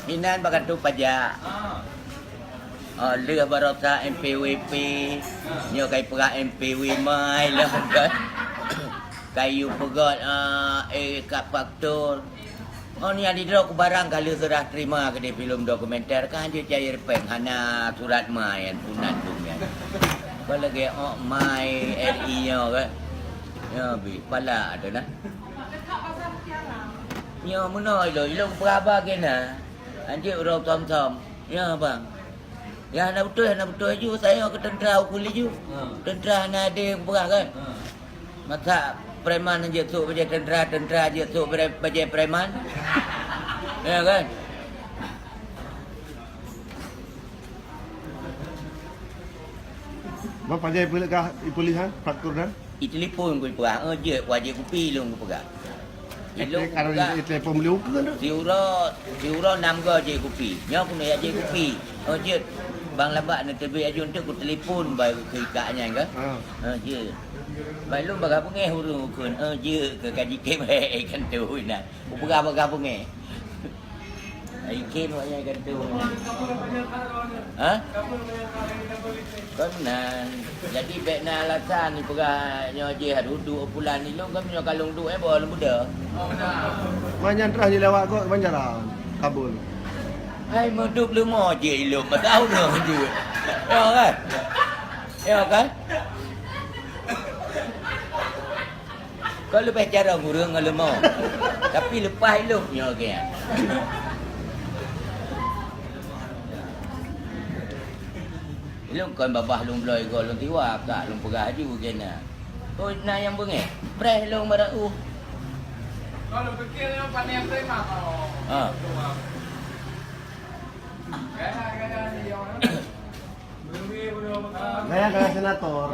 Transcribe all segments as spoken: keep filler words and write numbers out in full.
Inan bak kantô pajak. Oh, lheueh baroesa M P W P, nyoe ka ipeugah M P W mai lom kan. Ka yue peugöt, ah, eh, kad faktur. Oh, nyan di droe ku barang ka lheueh seurah terima keudeh filem dokumenter, ka hanjeuet cair péng, hana surat mai, nyan pun nyan dum nyan. Kon lagèe ôk mai R I nyoe kan. Nyoe bi, pala ata na. Nyoe meunoe ilôn, ilôn peuraba keu na. Hanjeuet uroe thom-thom. Ya, bang. Ya, hana beutôi, hana beutôi ju. Saya ke tentara ukeue laju. Ha. Tentara hana adé peugah kan? Ha. Masa preman jeuet sôk bajèe tentara, tentara jeuet sôk bajèe, bajèe preman. Ya kan? Bang, pajan ipeuleueh kah, ipeuleueh han, faktur nyan? Itelepon ku ipeugah, "Eh, jeuet, wajéb kupi," lôn kupeugah. Ilôn kupeugah, itelepon beliau ke tu? Siuroe, siuroe nam go jeuet kupi. Nyoe keuneuk jak jeuet kupi. "Oh, jeuet. Bang Lambak neuteubiet aju eunteuk kutelepon bak keu ikak nyan ke?" Ah. "Eh, jeuet." Bak lôn bagah beungéh ureueng ukeuen, "Eh, jeuet keu ka jikém hèk ikan tu inan." Kupeugah bagah beungéh. Ai kém awak nyan kantô. Ha? Kon meunan. Jadi bèk na alasan ipeugah nyoe jih duek-duek bulan ilôn kan nyoe ka lôn duek, eh, boh lôn beudôh. Manyan trah jilawat kok manjalan. Kabul. Hai meudup leumo jih ilôn, meusaboh jih. Ya kan? Ya kan? Kon leubeh carông ureueng ngon leumo. Tapi leupah ilôn nyoe keu nyan. Ilôn kon babah lôn bloe igoe lôn tiwa, ka lôn peugah aju keu na. Oh, na nyang beungéh. Preh lôn baroe. Kalau pikir nyoe pandai preh mah. Ha. Gaya-gaya ni, ya. Gaya-gaya senator.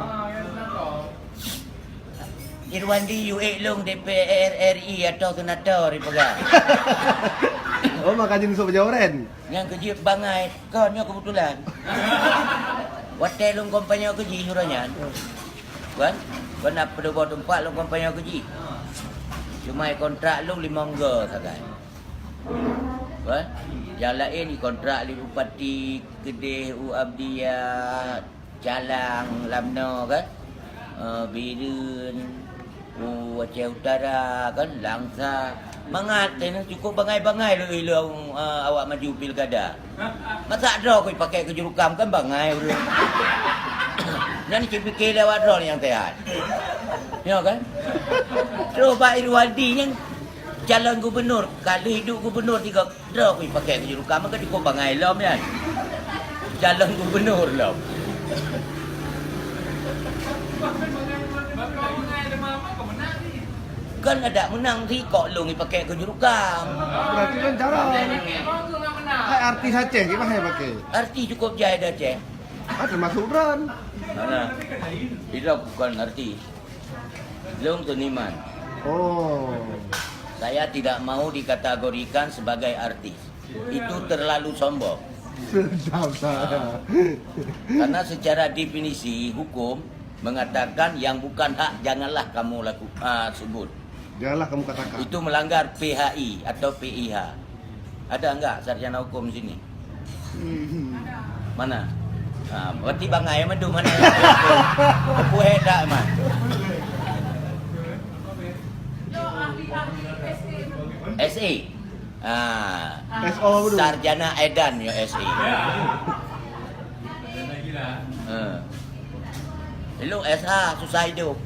Irwandi, yue ék lôn D P R R I atau senator ipeugah. Oh, maka jeuet masuk bajawaren. Nyang keu jeuet bangai, kon nyoe keubeutulan. Watèe lôn kampanye keu jih uroe nyan. Kan? Kon na peuleubô teumpat lôn kampanye keu jih. Cuma kontrak lôn limong go sagai. Kan? Nyang laén jikontrak lé bupati keudeh u Abdiyah, Calang, lam noe kan? Eh, Bireuen, u Aceh Utara kan, Langsa. Mangat teuh cukôp bangai-bangai lôn ilôn, eh, awak maju pilkada. Masa droe ku ipaké keu jurukam kan bangai ureueng. Nyan cit pike lé awak droe nyang sehat. Nyoe kan? Terus bak Irwandi nyan calon gubernur, ka lheueh duek gubernur tiga droe ku ipaké keu jurukam, maka cukôp bangai lom nyan. Calon gubernur lom. Kan adak meunang sikok lôn ipaké keu jurukam. Berarti kan cara. Hai artis Aceh ke mah pakai. Artis cukôp jai di Aceh. Ah, termasuk brand. Mana? Itu bukan artis. Lôn seniman. Oh. Saya tidak mau dikategorikan sebagai artis. Itu terlalu sombong. Sedap saya. Karena secara definisi hukum mengatakan yang bukan hak janganlah kamu laku, ah, sebut. Janganlah kamu katakan. Itu melanggar P H I atau P I H. Ada enggak sarjana hukum di sini? Hmm. Mana? Ha, berarti bangai mandum mana? Buet dak, man? S A. Ah. S O apa tu? Sarjana Edan ya S A. Ha. Ilôn S H susah hidup.